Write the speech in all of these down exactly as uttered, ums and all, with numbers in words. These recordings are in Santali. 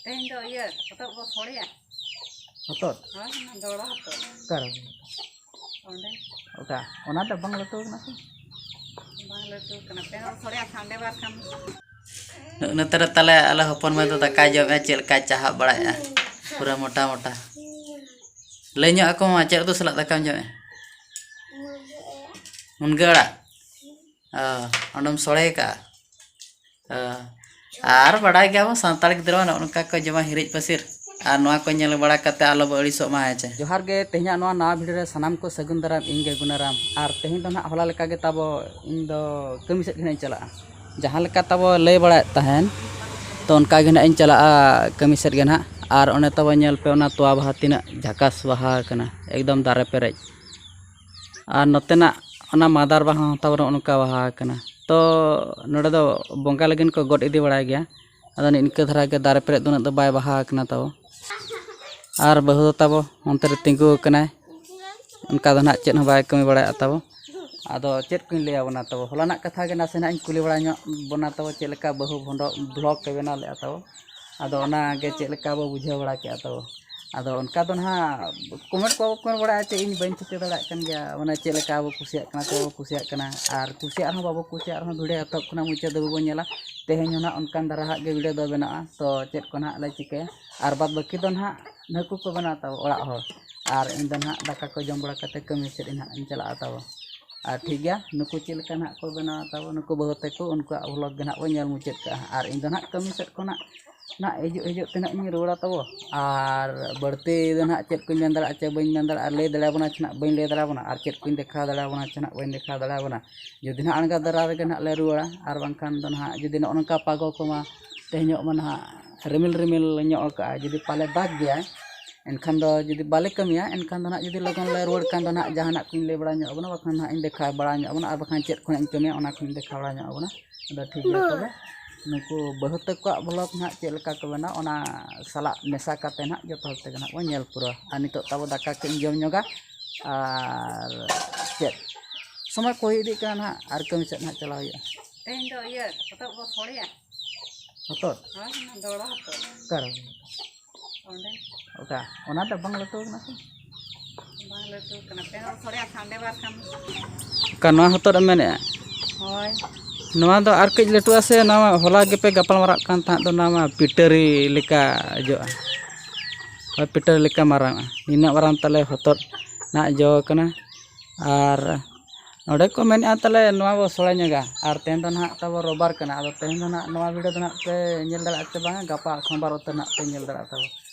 ᱛᱮᱦᱮᱧ ᱫᱚ ᱤᱭᱟᱹ, ᱦᱚᱛᱚᱫ ᱵᱚ ᱥᱚᱲᱮᱭᱟ᱾ ᱦᱚᱛᱚᱫ? ᱦᱳᱭ, ᱚᱱᱟ ᱫᱚᱦᱲᱟ ᱦᱚᱛᱚᱫ᱾ ᱚᱠᱟᱨᱮ? ᱚᱸᱰᱮ᱾ ᱚᱠᱟ? ᱚᱱᱟ ᱫᱚ ᱵᱟᱝ ᱞᱟᱹᱴᱩ ᱠᱟᱱᱟ ᱥᱮ? ᱵᱟᱝ ᱞᱟᱹᱴᱩ ᱠᱟᱱᱟ᱾ ᱛᱮᱦᱮᱧ ᱫᱚ ᱥᱚᱲᱮᱭᱟ ᱥᱟᱱᱰᱮ ᱵᱟᱨ ᱠᱟᱱ᱾ ᱱᱚᱛᱮ ᱨᱮ ᱛᱟᱞᱮ ᱟᱞᱮ ᱦᱚᱯᱚᱱ ᱢᱟᱹᱭ ᱫᱚ ᱫᱟᱠᱟᱭ ᱡᱚᱢᱮᱜᱼᱟ, ᱪᱮᱫ ᱞᱮᱠᱟᱭ ᱪᱟᱦᱟᱵ ᱵᱟᱲᱟᱭᱮᱜᱼᱟ, ᱯᱩᱨᱟᱹ ᱢᱚᱴᱟ ᱢᱚᱴᱟ᱾ ᱞᱟᱹᱭ ᱧᱚᱜ ᱟᱠᱚ ᱢᱟ, ᱪᱮᱫ ᱩᱛᱩ ᱥᱟᱞᱟᱜ ᱫᱟᱠᱟᱢ ᱡᱚᱢᱮᱜᱼᱟ? ᱢᱩᱱᱜᱟᱹ ᱟᱲᱟᱜ? ᱚ, ᱚᱸᱰᱮᱢ ᱥᱚᱲᱮ ᱠᱟᱜᱼᱟ? ᱚ, ᱟᱨ ᱵᱟᱲᱟᱭ ᱜᱮᱭᱟᱵᱚᱱ, ᱥᱟᱱᱛᱟᱲ ᱜᱤᱫᱽᱨᱟᱹ ᱢᱟ ᱱᱚᱜᱼᱚ ᱱᱚᱝᱠᱟ ᱠᱚ ᱡᱚᱢᱟ, ᱦᱤᱨᱤᱡ ᱯᱟᱹᱥᱤᱨ᱾ ᱟᱨ ᱱᱚᱣᱟ ᱠᱚ ᱧᱮᱞ ᱵᱟᱲᱟ ᱠᱟᱛᱮ ᱟᱞᱚ ᱵᱚ ᱟᱹᱲᱤᱥᱚᱜ ᱢᱟ, ᱦᱮᱸ ᱪᱮ? ᱡᱚᱦᱟᱨ ᱜᱮ, ᱛᱮᱦᱮᱧᱟᱜ ᱱᱚᱣᱟ ᱱᱟᱣᱟ video ᱨᱮ ᱥᱟᱱᱟᱢ ᱠᱚ ᱥᱟᱹᱜᱩᱱ ᱫᱟᱨᱟᱢ, ᱤᱧ ᱜᱮ ᱜᱩᱱᱟᱨᱟᱢ᱾ ᱟᱨ ᱛᱮᱦᱮᱧ ᱫᱚ ᱱᱟᱦᱟᱜ ᱦᱚᱞᱟ ᱞᱮᱠᱟ ᱜᱮ ᱛᱟᱵᱚ, ᱤᱧ ᱫᱚ ᱠᱟᱹᱢᱤ ᱥᱮᱫ ᱜᱮ ᱱᱟᱦᱟᱜ ᱤᱧ ᱪᱟᱞᱟᱜᱼᱟ᱾ ᱡᱟᱦᱟᱸ ᱞᱮᱠᱟ ᱛᱟᱵᱚ ᱞᱟᱹᱭ ᱵᱟᱲᱟᱭᱮᱫ ᱛᱟᱦᱮᱱ, ᱛᱚ ᱚᱱᱠᱟ ᱜᱮ ᱱᱟᱦᱟᱜ ᱤᱧ ᱪᱟᱞᱟᱜᱼᱟ ᱠᱟᱹᱢᱤ ᱥᱮᱫ ᱜᱮ ᱱᱟᱦᱟᱜ᱾ ᱟᱨ ᱚᱱᱮ ᱛᱟᱵᱚ ᱧᱮᱞ ᱯᱮ, ᱚᱱᱟ ᱛᱚᱣᱟ ᱵᱟᱦᱟ ᱛᱤᱱᱟᱹᱜ ᱡᱷᱟᱠᱟᱥ ᱵᱟᱦᱟ ᱟᱠᱟᱱᱟ, ᱮᱠᱫᱚᱢ ᱫᱟᱨᱮ ᱯᱮᱨᱮᱡ᱾ ᱟᱨ ᱱᱚᱛᱮᱱᱟᱜ ᱚᱱᱟ ᱢᱟᱫᱟᱨ ᱵᱟᱦᱟ ᱦᱚᱸ ᱛᱟᱵᱚ ᱱᱚᱜᱼᱚ ᱱᱚᱝᱠᱟ ᱵᱟᱦᱟ ᱟᱠᱟᱱᱟ᱾ ᱛᱚ ᱱᱚᱰᱮ ᱫᱚ ᱵᱚᱸᱜᱟ ᱞᱟᱹᱜᱤᱫ ᱠᱚ ᱜᱚᱫ ᱤᱫᱤ ᱵᱟᱲᱟᱭ ᱜᱮᱭᱟ᱾ ᱟᱫᱚ ᱱᱤᱝᱠᱟᱹ ᱫᱷᱟᱨᱟ ᱜᱮ ᱫᱟᱨᱮ ᱯᱮᱨᱮᱡ ᱫᱚ ᱩᱱᱟᱹᱜ ᱫᱚ ᱵᱟᱭ ᱵᱟᱦᱟ ᱟᱠᱟᱱᱟ ᱛᱟᱵᱚ᱾ ᱟᱨ ᱵᱟᱹᱦᱩ ᱫᱚ ᱛᱟᱵᱚ ᱚᱱᱛᱮ ᱨᱮ ᱛᱤᱸᱜᱩ ᱟᱠᱟᱱᱟᱭ, ᱚᱱᱠᱟ ᱫᱚ ᱱᱟᱦᱟᱜ ᱪᱮᱫ ᱦᱚᱸ ᱵᱟᱭ ᱠᱟᱹᱢᱤ ᱵᱟᱲᱟᱭᱮᱫᱼᱟ ᱛᱟᱵᱚ᱾ ᱟᱫᱚ ᱪᱮᱫ ᱠᱚᱧ ᱞᱟᱹᱭᱟᱵᱚᱱᱟ ᱛᱟᱵᱚ, ᱦᱚᱞᱟᱱᱟᱜ ᱠᱟᱛᱷᱟ ᱜᱮ ᱱᱟᱥᱮᱱᱟᱜ ᱤᱧ ᱠᱩᱞᱤ ᱵᱟᱲᱟ ᱧᱚᱜ ᱵᱚᱱᱟ ᱛᱟᱵᱚ, ᱪᱮᱫ ᱞᱮᱠᱟ ᱵᱟᱹᱦᱩ ᱵᱷᱚᱸᱰᱚ vlog ᱯᱮ ᱵᱮᱱᱟᱣ ᱞᱮᱫᱼᱟ ᱛᱟᱵᱚ᱾ ᱟᱫᱚ ᱚᱱᱟᱜᱮ ᱪᱮᱫ ᱞᱮᱠᱟ ᱵᱚ ᱵᱩᱡᱷᱟᱹᱣ ᱵᱟᱲᱟ ᱠᱮᱫᱼᱟ ᱛᱟᱵᱚ᱾ ᱟᱫᱚ ᱚᱱᱠᱟ ᱫᱚ ᱱᱟᱦᱟᱜ comment ᱠᱚ ᱵᱟᱠᱚ ᱢᱮᱱ ᱵᱟᱲᱟᱭᱟ ᱪᱮ ᱤᱧ ᱵᱟᱹᱧ ᱴᱷᱤᱠᱟᱹ ᱫᱟᱲᱮᱭᱟᱜ ᱠᱟᱱ ᱜᱮᱭᱟ, ᱢᱟᱱᱮ ᱪᱮᱫ ᱞᱮᱠᱟ ᱵᱚ ᱠᱩᱥᱤᱭᱟᱜ ᱠᱟᱱᱟ ᱥᱮ ᱵᱟᱵᱚ ᱠᱩᱥᱤᱭᱟᱜ ᱠᱟᱱᱟ᱾ ᱟᱨ ᱠᱩᱥᱤᱭᱟᱜ ᱨᱮᱦᱚᱸ ᱵᱟᱵᱚ ᱠᱩᱥᱤᱭᱟᱜ ᱨᱮᱦᱚᱸ video ᱮᱛᱚᱦᱚᱵ ᱠᱷᱚᱱᱟᱜ ᱢᱩᱪᱟᱹᱫ ᱫᱷᱟᱹᱵᱤᱡ ᱵᱚ ᱧᱮᱞᱟ᱾ ᱛᱮᱦᱮᱧ ᱦᱚᱸ ᱱᱟᱦᱟᱜ ᱚᱱᱠᱟᱱ ᱫᱷᱟᱨᱟ ᱦᱟᱜ ᱜᱮ video ᱫᱚ ᱵᱮᱱᱟᱜᱼᱟ᱾ ᱛᱚ ᱪᱮᱫ ᱠᱚ ᱱᱟᱦᱟᱜ ᱞᱮ ᱪᱤᱠᱟᱹᱭᱟ, ᱟᱨ ᱵᱟᱫᱽ ᱵᱟᱹᱠᱤ ᱫᱚ ᱱᱟᱦᱟᱜ ᱱᱟᱹᱠᱩ ᱠᱚ ᱵᱮᱱᱟᱣ ᱛᱟᱵᱚ ᱚᱲᱟᱜ ᱦᱚᱲ, ᱟᱨ ᱤᱧ ᱫᱚ ᱱᱟᱦᱟᱜ ᱫᱟᱠᱟ ᱠᱚ ᱡᱚᱢ ᱵᱟᱲᱟ ᱠᱟᱛᱮ ᱠᱟᱹᱢᱤ ᱥᱮᱫ ᱤᱧ ᱱᱟᱦᱟᱜ ᱤᱧ ᱪᱟᱞᱟᱜᱼᱟ ᱛᱟᱵᱚ᱾ ᱟᱨ ᱴᱷᱤᱠ ᱜᱮᱭᱟ, ᱱᱩᱠᱩ ᱪᱮᱫ ᱞᱮᱠᱟ ᱱᱟᱦᱟᱜ ᱠᱚ ᱵᱮᱱᱟᱣᱟ ᱛᱟᱵᱚ, ᱱᱩᱠᱩ ᱵᱟᱹᱦᱩ ᱛᱟᱠᱚ, ᱩᱱᱠᱩᱣᱟᱜ vlog ᱜᱮ ᱱᱟᱦᱟᱜ ᱵᱚᱱ ᱧᱮᱞ ᱢᱩᱪᱟᱹᱫ ᱠᱟᱜᱼᱟ᱾ ᱟᱨ ᱤᱧ ᱫᱚ ᱱᱟᱦᱟᱜ ᱠᱟᱹᱢᱤ ᱥᱮᱫ ᱠᱷᱚᱱᱟᱜ ᱱᱟᱦᱟᱜ ᱦᱤᱡᱩᱜ ᱦᱤᱡᱩᱜ ᱛᱮ ᱱᱟᱦᱟᱜ ᱤᱧ ᱨᱩᱣᱟᱹᱲᱟ ᱛᱟᱵᱚ᱾ ᱟᱨ ᱵᱟᱹᱲᱛᱤ ᱫᱚ ᱱᱟᱦᱟᱜ ᱪᱮᱫ ᱠᱚᱧ ᱢᱮᱱ ᱫᱟᱲᱮᱭᱟᱜᱼᱟ ᱪᱮ ᱵᱟᱹᱧ ᱢᱮᱱ ᱫᱟᱲᱮᱭᱟᱜᱼᱟ, ᱞᱟᱹᱭ ᱫᱟᱲᱮᱭᱟᱵᱚᱱᱟ ᱪᱮ ᱱᱟᱦᱟᱜ ᱵᱟᱹᱧ ᱞᱟᱹᱭ ᱫᱟᱲᱮᱭᱟᱵᱚᱱᱟ, ᱟᱨ ᱪᱮᱫ ᱠᱚᱧ ᱫᱮᱠᱷᱟᱣ ᱫᱟᱲᱮᱭᱟᱵᱚᱱᱟ ᱪᱮ ᱱᱟᱦᱟᱜ ᱵᱟᱹᱧ ᱫᱮᱠᱷᱟᱣ ᱫᱟᱲᱮᱭᱟᱵᱚᱱᱟ᱾ ᱡᱩᱫᱤ ᱱᱟᱦᱟᱜ ᱟᱬᱜᱟ ᱫᱷᱟᱨᱟ ᱨᱮᱜᱮ ᱱᱟᱦᱟᱜ ᱞᱮ ᱨᱩᱣᱟᱹᱲᱟ, ᱟᱨ ᱵᱟᱝᱠᱷᱟᱱ ᱫᱚ ᱱᱟᱦᱟᱜ ᱡᱩᱫᱤ ᱱᱚᱜᱼᱚ ᱱᱚᱝᱠᱟ ᱯᱟᱜᱚ ᱠᱚᱢᱟ ᱛᱮᱦᱮᱧᱚᱜ ᱢᱟ ᱱᱟᱦᱟᱜ ᱨᱤᱢᱤᱞ ᱨᱤᱢᱤᱞ ᱧᱚᱜ ᱠᱟᱜᱼᱟ, ᱡᱩᱫᱤ ᱯᱟᱞᱮ ᱫᱟᱜᱽ ᱜᱮᱭᱟᱭ, ᱮᱱᱠᱷᱟᱱ ᱫᱚ ᱡᱩᱫᱤ ᱵᱟᱞᱮ ᱠᱟᱹᱢᱤᱭᱟ, ᱮᱱᱠᱷᱟᱱ ᱫᱚ ᱱᱟᱦᱟᱜ ᱡᱩᱫᱤ ᱞᱚᱜᱚᱱ ᱞᱮ ᱨᱩᱣᱟᱹᱲ ᱠᱷᱟᱱ ᱫᱚ ᱱᱟᱦᱟᱜ ᱡᱟᱦᱟᱱᱟᱜ ᱠᱚᱧ ᱞᱟᱹᱭ ᱵᱟᱲᱟ ᱧᱚᱜ ᱟᱵᱚᱱᱟ, ᱵᱟᱠᱷᱟᱱ ᱱᱟᱦᱟᱜ ᱤᱧ ᱫᱮᱠᱷᱟᱣ ᱵᱟᱲᱟ ᱧᱚᱜ ᱟᱵᱚᱱᱟ, ᱟᱨ ᱵᱟᱠᱷᱟᱱ ᱪᱮᱫ ᱠᱚ ᱱᱟᱦᱟᱜ ᱤᱧ ᱠᱟᱹᱢᱤᱭᱟ, ᱚᱱᱟ ᱠᱚᱧ ᱫᱮᱠᱷᱟᱣ ᱵᱟᱲᱟ ᱧᱚᱜ ᱟᱵᱚᱱᱟ᱾ ᱟᱫᱚ ᱴᱷᱤᱠ ᱜᱮᱭᱟ ᱛᱚᱵᱮ, ᱱᱩᱠᱩ ᱵᱟᱹᱦᱩ ᱛᱟᱠᱚᱣᱟᱜ vlog ᱱᱟᱦᱟᱜ ᱪᱮᱫ ᱞᱮᱠᱟ ᱠᱚ ᱵᱮᱱᱟᱣᱟ, ᱚᱱᱟ ᱥᱟᱞᱟᱜ ᱢᱮᱥᱟ ᱠᱟᱛᱮ ᱱᱟᱦᱟᱜ ᱡᱚᱛᱚ ᱦᱚᱲ ᱛᱮᱜᱮ ᱱᱟᱦᱟᱜ ᱵᱚᱱ ᱧᱮᱞ ᱯᱩᱨᱟᱹᱣᱟ᱾ ᱟᱨ ᱱᱤᱛᱚᱜ ᱛᱟᱵᱚ ᱫᱟᱠᱟ ᱠᱟᱹᱡ ᱤᱧ ᱡᱚᱢ ᱧᱚᱜᱟ, ᱟᱨ ᱪᱮᱫ ᱥᱚᱢᱚᱭ ᱠᱚ ᱦᱩᱭ ᱤᱫᱤᱜ ᱠᱟᱱᱟ ᱱᱟᱦᱟᱜ, ᱟᱨ ᱠᱟᱹᱢᱤ ᱥᱮᱫ ᱱᱟᱦᱟᱜ ᱪᱟᱞᱟᱣ ᱦᱩᱭᱩᱜᱼᱟ᱾ ᱛᱮᱦᱮᱧ ᱫᱚ ᱤᱭᱟᱹ ᱦᱚᱛᱚᱫ ᱵᱚ ᱥᱚᱲᱮᱭᱟ᱾ ᱦᱚᱛᱚᱫ? ᱦᱳᱭ, ᱚᱱᱟ ᱫᱚᱦᱲᱟ ᱦᱚᱛᱚᱫ᱾ ᱚᱠᱟᱨᱮ? ᱚᱸᱰᱮ᱾ ᱚᱠᱟ? ᱚᱱᱟ ᱫᱚ ᱵᱟᱝ ᱞᱟᱹᱴᱩ ᱠᱟᱱᱟ ᱥᱮ? ᱵᱟᱝ ᱞᱟᱹᱴᱩ ᱠᱟᱱᱟ, ᱯᱮ ᱦᱚᱲ ᱥᱚᱲᱮᱭᱟ ᱥᱟᱱᱰᱮ ᱵᱟᱨ ᱠᱷᱟᱱ᱾ ᱚᱠᱟ ᱱᱚᱣᱟ ᱦᱚᱛᱚᱫ ᱮᱢ ᱢᱮᱱᱮᱫᱼᱟ? ᱦᱳᱭ᱾ ᱱᱚᱣᱟ ᱫᱚ ᱟᱨ ᱠᱟᱹᱡ ᱞᱟᱹᱴᱩᱜᱼᱟ ᱥᱮ ᱱᱚᱣᱟ ᱦᱚᱞᱟ ᱜᱮᱯᱮ ᱜᱟᱯᱟᱞ ᱢᱟᱨᱟᱜ ᱠᱟᱱ ᱛᱟᱦᱮᱸᱫ ᱫᱚ, ᱱᱚᱣᱟ ᱢᱟ ᱯᱤᱴᱟᱹᱨᱤ ᱞᱮᱠᱟ ᱡᱚᱜᱼᱟ? ᱦᱳᱭ, ᱯᱤᱴᱟᱹᱨᱤ ᱞᱮᱠᱟ ᱢᱟᱨᱟᱝᱼᱟ, ᱱᱤᱱᱟᱹᱜ ᱢᱟᱨᱟᱝ ᱛᱟᱞᱮ ᱦᱚᱛᱚᱫ ᱱᱟᱜ ᱡᱚ ᱠᱟᱱᱟ᱾ ᱟᱨ ᱱᱚᱰᱮ ᱠᱚ ᱢᱮᱱᱮᱫᱼᱟ ᱛᱟᱞᱮ ᱱᱚᱣᱟ ᱵᱚ ᱥᱚᱲᱮ ᱧᱚᱜᱟ, ᱟᱨ ᱛᱮᱦᱮᱧ ᱫᱚ ᱱᱟᱦᱟᱜ ᱛᱟᱵᱚ ᱨᱳᱵᱟᱨ ᱠᱟᱱᱟ, ᱟᱫᱚ ᱛᱮᱦᱮᱧ ᱫᱚ ᱱᱟᱦᱟᱜ ᱱᱚᱣᱟ ᱵᱷᱤᱰᱤᱭᱳ ᱫᱚ ᱱᱟᱦᱟᱜ ᱯᱮ ᱧᱮᱞ ᱫᱟᱲᱮᱭᱟᱜᱼᱟ ᱥᱮ ᱵᱟᱝᱟ, ᱜᱟᱯᱟ ᱥᱳᱢᱵᱟᱨ ᱩᱛᱟᱹᱨ ᱱᱟᱦᱟᱜ ᱯᱮ ᱧᱮᱞ ᱫᱟᱲᱮᱭᱟᱜᱼᱟ ᱛᱟᱵᱚ᱾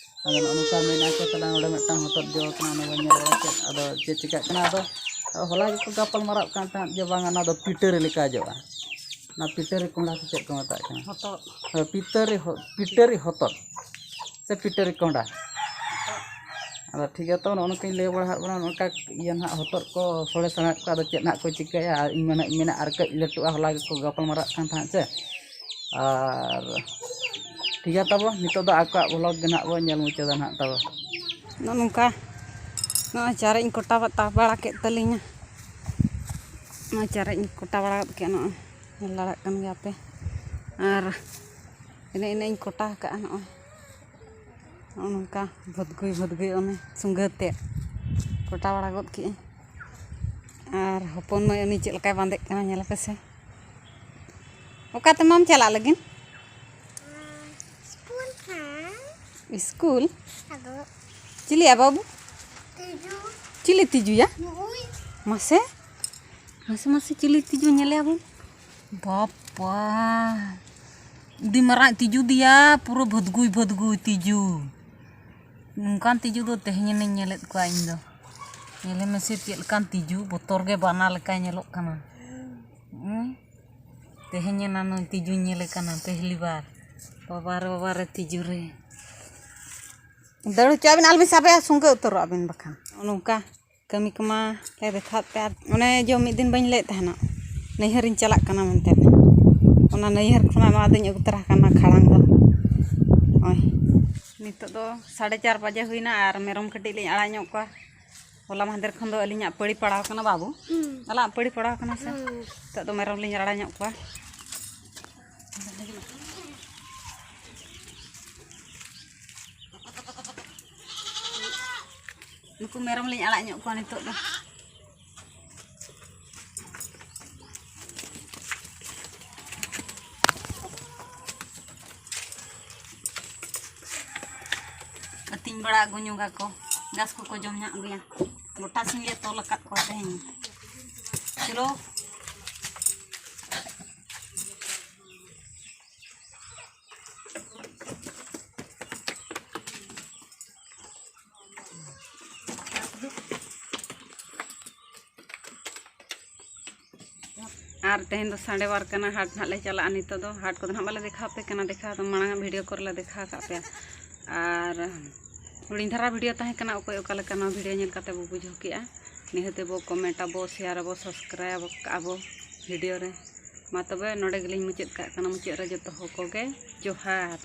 ᱟᱫᱚ ᱱᱚᱜᱼᱚ ᱱᱚᱝᱠᱟ ᱢᱮᱱᱟᱜ ᱠᱚ ᱛᱟᱞᱟᱝ ᱱᱚᱰᱮ ᱢᱤᱫᱴᱟᱝ ᱦᱚᱛᱚᱫ ᱡᱚ ᱠᱟᱱᱟ, ᱚᱱᱟ ᱵᱚᱱ ᱧᱮᱞ ᱵᱟᱲᱟ ᱠᱮᱫ᱾ ᱟᱫᱚ ᱪᱮᱫ ᱪᱤᱠᱟᱹᱜ ᱠᱟᱱᱟ? ᱟᱫᱚ ᱦᱚᱞᱟ ᱜᱮᱠᱚ ᱜᱟᱯᱟᱞ ᱢᱟᱨᱟᱜ ᱠᱟᱱ ᱛᱟᱦᱮᱸᱫ ᱡᱮ ᱵᱟᱝ, ᱚᱱᱟ ᱫᱚ ᱯᱤᱴᱟᱹᱨᱤ ᱞᱮᱠᱟ ᱡᱚᱜᱼᱟ, ᱚᱱᱟ ᱯᱤᱴᱟᱹᱨᱤ ᱠᱚᱸᱰᱷᱟ ᱥᱮ ᱪᱮᱫ ᱠᱚ ᱢᱮᱛᱟᱜ ᱠᱟᱱᱟ? ᱦᱚᱛᱚᱫ᱾ ᱦᱳᱭ, ᱯᱤᱴᱟᱹᱨᱤ ᱦᱚ- ᱯᱤᱴᱟᱹᱨᱤ ᱦᱚᱛᱚᱫ ᱥᱮ ᱯᱤᱴᱟᱹᱨᱤ ᱠᱚᱸᱰᱷᱟ᱾ ᱟᱫᱚ ᱴᱷᱤᱠ ᱜᱮᱭᱟ, ᱛᱚ ᱱᱚᱜᱼᱚ ᱱᱚᱝᱠᱟᱧ ᱞᱟᱹᱭ ᱵᱟᱲᱟ ᱟᱫ ᱵᱚᱱᱟ, ᱱᱚᱝᱠᱟ ᱤᱭᱟᱹ ᱱᱟᱦᱟᱜ ᱦᱚᱛᱚᱫ ᱠᱚ ᱥᱚᱲᱮ ᱥᱟᱱᱟᱭᱮᱫ ᱠᱚᱣᱟ, ᱟᱫᱚ ᱪᱮᱫ ᱱᱟᱦᱟᱜ ᱠᱚ ᱪᱤᱠᱟᱹᱭᱟ? ᱟᱨ ᱤᱧ ᱢᱟ ᱱᱟᱦᱟᱜ ᱤᱧ ᱢᱮᱱᱟ ᱟᱨ ᱠᱟᱹᱡ ᱞᱟᱹᱴᱩᱜᱼᱟ, ᱦᱚᱞᱟ ᱜᱮᱠᱚ ᱜᱟᱯᱟᱞ ᱢᱟᱨᱟᱜ ᱠᱟᱱ ᱛᱟᱦᱮᱸᱫ ᱥᱮ᱾ ᱟᱨ ᱴᱷᱤᱠ ᱜᱮᱭᱟ ᱛᱟᱵᱚ, ᱱᱤᱛᱚᱜ ᱫᱚ ᱟᱠᱚᱣᱟᱜ ᱵᱷᱞᱚᱜ ᱜᱮ ᱱᱟᱦᱟᱜ ᱵᱚ ᱧᱮᱞ ᱢᱩᱪᱟᱹᱫᱟ ᱱᱟᱦᱟᱜ ᱛᱟᱵᱚ᱾ ᱱᱚᱜᱼᱚ ᱱᱚᱝᱠᱟ ᱱᱚᱜᱼᱚᱭ ᱪᱟᱨᱮᱡ ᱤᱧ ᱠᱚᱴᱟ ᱵᱟᱲᱟ ᱠᱮᱫ ᱛᱟᱹᱞᱤᱧᱟ᱾ ᱱᱚᱜᱼᱚᱭ ᱪᱟᱨᱮᱡ ᱤᱧ ᱠᱚᱴᱟ ᱵᱟᱲᱟ ᱜᱚᱫ ᱠᱮᱫᱼᱟ, ᱱᱚᱜᱼᱚᱭ ᱧᱮᱞ ᱫᱟᱲᱮᱭᱟᱜ ᱠᱟᱱ ᱜᱮᱭᱟ ᱯᱮ᱾ ᱟᱨ ᱮᱱᱮᱡ ᱮᱱᱮᱡ ᱤᱧ ᱠᱚᱴᱟ ᱟᱠᱟᱫᱼᱟ ᱱᱚᱜᱼᱚᱭ᱾ ᱱᱚᱜᱼᱚ ᱱᱚᱝᱠᱟ ᱵᱷᱟᱹᱫᱽᱜᱩᱭ ᱵᱷᱟᱹᱫᱽᱜᱩᱭ ᱚᱱᱮ ᱥᱩᱸᱜᱟᱹ ᱛᱮᱫ ᱠᱚᱴᱟ ᱵᱟᱲᱟ ᱜᱚᱫ ᱠᱮᱫᱟᱹᱧ᱾ ᱟᱨ ᱦᱚᱯᱚᱱ ᱢᱟᱹᱭ ᱩᱱᱤ ᱪᱮᱫ ᱞᱮᱠᱟᱭ ᱵᱟᱸᱫᱮᱜ ᱠᱟᱱᱟ ᱧᱮᱞ ᱯᱮᱥᱮ᱾ ᱚᱠᱟ ᱛᱮ ᱢᱟᱢ ᱪᱟᱞᱟᱜ ᱞᱟᱹᱜᱤᱫ? ᱥᱠᱩᱞ ᱦᱮᱸ᱾ ᱥᱠᱩᱞ? ᱟᱫᱚ ᱪᱤᱞᱤᱭᱟ ᱵᱟᱹᱵᱩ? ᱛᱤᱡᱩ ᱪᱤᱞᱤ ᱛᱤᱡᱩᱭᱟ? ᱱᱩᱭ ᱢᱟᱥᱮ, ᱢᱟᱥᱮ, ᱢᱟᱥᱮ, ᱪᱤᱞᱤ ᱛᱤᱡᱩ ᱧᱮᱞᱮᱭᱟ ᱵᱚᱱ? ᱵᱟᱯᱟ, ᱟᱹᱰᱤ ᱢᱟᱨᱟᱝ ᱛᱤᱡᱩ ᱫᱮᱭᱟ, ᱯᱩᱨᱟᱹ ᱵᱷᱟᱹᱫᱽᱜᱩᱭ ᱵᱷᱟᱹᱫᱽᱜᱩᱭ ᱛᱤᱡᱩ᱾ ᱱᱚᱝᱠᱟᱱ ᱛᱤᱡᱩ ᱫᱚ ᱛᱮᱦᱮᱧ ᱮᱱᱟᱧ ᱧᱮᱞᱮᱫ ᱠᱚᱣᱟ ᱤᱧ ᱫᱚ᱾ ᱧᱮᱞᱮ ᱢᱮᱥᱮ ᱪᱮᱫ ᱞᱮᱠᱟᱱ ᱛᱤᱡᱩ, ᱵᱚᱛᱚᱨ ᱜᱮ ᱵᱟᱱᱟ ᱞᱮᱠᱟᱭ ᱧᱮᱞᱚᱜ ᱠᱟᱱᱟ᱾ ᱦᱩᱸ? ᱛᱮᱦᱮᱧ ᱮᱱᱟ ᱱᱩᱭ ᱛᱤᱡᱩᱧ ᱧᱮᱞᱮ ᱠᱟᱱᱟ ᱯᱮᱦᱞᱤ ᱵᱟᱨ᱾ ᱵᱟᱵᱟ ᱨᱮ, ᱵᱟᱵᱟ ᱨᱮ, ᱛᱤᱡᱩ ᱨᱮ᱾ ᱫᱟᱹᱲ ᱦᱚᱪᱚ ᱟᱹᱵᱤᱱ, ᱟᱞᱚᱵᱤᱱ ᱥᱟᱵᱮᱜᱼᱟ, ᱥᱩᱸᱜᱟᱹ ᱩᱛᱟᱹᱨᱚᱜ ᱟᱹᱵᱤᱱ ᱵᱟᱠᱷᱟᱱ᱾ ᱱᱚᱜᱼᱚ ᱱᱚᱝᱠᱟ ᱠᱟᱹᱢᱤ ᱠᱚᱢᱟ ᱞᱮ ᱫᱮᱠᱷᱟᱣᱟᱫ ᱯᱮ᱾ ᱟᱨ ᱚᱱᱮ ᱡᱚ ᱢᱤᱫ ᱫᱤᱱ ᱵᱟᱹᱧ ᱞᱟᱹᱭᱮᱫ ᱛᱟᱦᱮᱱᱟ, ᱱᱟᱹᱭᱦᱟᱹᱨᱤᱧ ᱪᱟᱞᱟᱜ ᱠᱟᱱᱟ ᱢᱮᱱᱛᱮ᱾ ᱚᱱᱟ ᱱᱟᱹᱭᱦᱟᱹᱨ ᱠᱷᱚᱱᱟᱜ ᱱᱚᱣᱟ ᱫᱚᱧ ᱟᱹᱜᱩ ᱛᱚᱨᱟ ᱠᱟᱱᱟ ᱠᱷᱟᱲᱟᱝ ᱫᱚ᱾ ᱱᱚᱜᱼᱚᱭ ᱱᱤᱛᱚᱜ ᱫᱚ ᱥᱟᱲᱮ ᱪᱟᱨ ᱵᱟᱡᱮ ᱦᱩᱭᱱᱟ ᱟᱨ ᱢᱮᱨᱚᱢ ᱠᱟᱹᱴᱤᱡ ᱞᱤᱧ ᱟᱲᱟᱜ ᱧᱚᱜ ᱠᱚᱣᱟ᱾ ᱦᱚᱞᱟ ᱢᱟᱦᱫᱮᱨ ᱠᱷᱚᱱ ᱫᱚ ᱟᱹᱞᱤᱧᱟᱜ ᱯᱟᱹᱲᱤ ᱯᱟᱲᱟᱣ ᱠᱟᱱᱟ ᱵᱟᱹᱵᱩ᱾ ᱟᱞᱟᱜ ᱯᱟᱹᱲᱤ ᱯᱟᱲᱟᱣ ᱠᱟᱱᱟ ᱥᱮ᱾ ᱱᱤᱛᱚᱜ ᱫᱚ ᱢᱮᱨᱚᱢ ᱞᱤᱧ ᱟᱲᱟᱜ ᱧᱚᱜ ᱠᱚᱣᱟ᱾ ᱱᱩᱠᱩ ᱢᱮᱨᱚᱢ ᱞᱤᱧ ᱟᱲᱟᱜ ᱧᱚᱜ ᱠᱚᱣᱟ ᱱᱤᱛᱚᱜ ᱫᱚ᱾ ᱟᱹᱛᱤᱧ ᱵᱟᱲᱟ ᱟᱹᱜᱩ ᱧᱚᱜᱟ ᱠᱚ, ᱜᱷᱟᱥ ᱠᱚᱠᱚ ᱡᱚᱢ ᱧᱚᱜ ᱜᱮᱭᱟ᱾ ᱜᱚᱴᱟ ᱥᱤᱧ ᱞᱮ ᱛᱚᱞ ᱟᱠᱟᱫ ᱠᱚᱣᱟ ᱛᱮᱦᱮᱧ᱾ ᱪᱚᱞᱚ᱾ ᱟᱨ ᱛᱮᱦᱮᱧ ᱫᱚ ᱥᱟᱱᱰᱮ ᱵᱟᱨ ᱠᱟᱱᱟ, ᱦᱟᱴ ᱱᱟᱦᱟᱜ ᱞᱮ ᱪᱟᱞᱟᱜᱼᱟ᱾ ᱱᱤᱛᱚᱜ ᱫᱚ ᱦᱟᱴ ᱠᱚᱫᱚ ᱱᱟᱦᱟᱜ ᱵᱟᱞᱮ ᱫᱮᱠᱷᱟᱣ ᱟᱯᱮ ᱠᱟᱱᱟ, ᱫᱮᱠᱷᱟᱣ ᱫᱚ ᱢᱟᱲᱟᱝ ᱟᱜ ᱵᱷᱤᱰᱤᱭᱳ ᱠᱚᱨᱮ ᱞᱮ ᱫᱮᱠᱷᱟᱣ ᱟᱠᱟᱫ ᱯᱮᱭᱟ᱾ ᱟᱨ ᱦᱩᱰᱤᱧ ᱫᱷᱟᱨᱟ ᱵᱷᱤᱰᱤᱭᱳ ᱛᱟᱦᱮᱸ ᱠᱟᱱᱟ, ᱚᱠᱚᱭ ᱚᱠᱟ ᱞᱮᱠᱟ ᱱᱚᱣᱟ ᱵᱷᱤᱰᱤᱭᱳ ᱧᱮᱞ ᱠᱟᱛᱮ ᱵᱚ ᱵᱩᱡᱷᱟᱹᱣ ᱠᱮᱜᱼᱟ, ᱱᱤᱦᱟᱹᱛ ᱵᱚ ᱠᱚᱢᱮᱱᱴ ᱟᱵᱚ, ᱥᱮᱭᱟᱨ ᱟᱵᱚ, ᱥᱟᱵᱥᱠᱨᱟᱭᱤᱵᱽ ᱠᱟᱜᱼᱟ ᱵᱚ ᱵᱷᱤᱰᱤᱭᱳ ᱨᱮ᱾ ᱢᱟ ᱛᱚᱵᱮ ᱱᱚᱰᱮ ᱜᱮᱞᱤᱧ ᱢᱩᱪᱟᱹᱫ ᱠᱟᱜ ᱠᱟᱱᱟ, ᱢᱩᱪᱟᱹᱫ ᱨᱮ ᱡᱚᱛᱚ ᱦᱚᱲ ᱠᱚᱜᱮ ᱡᱚᱦᱟᱨ᱾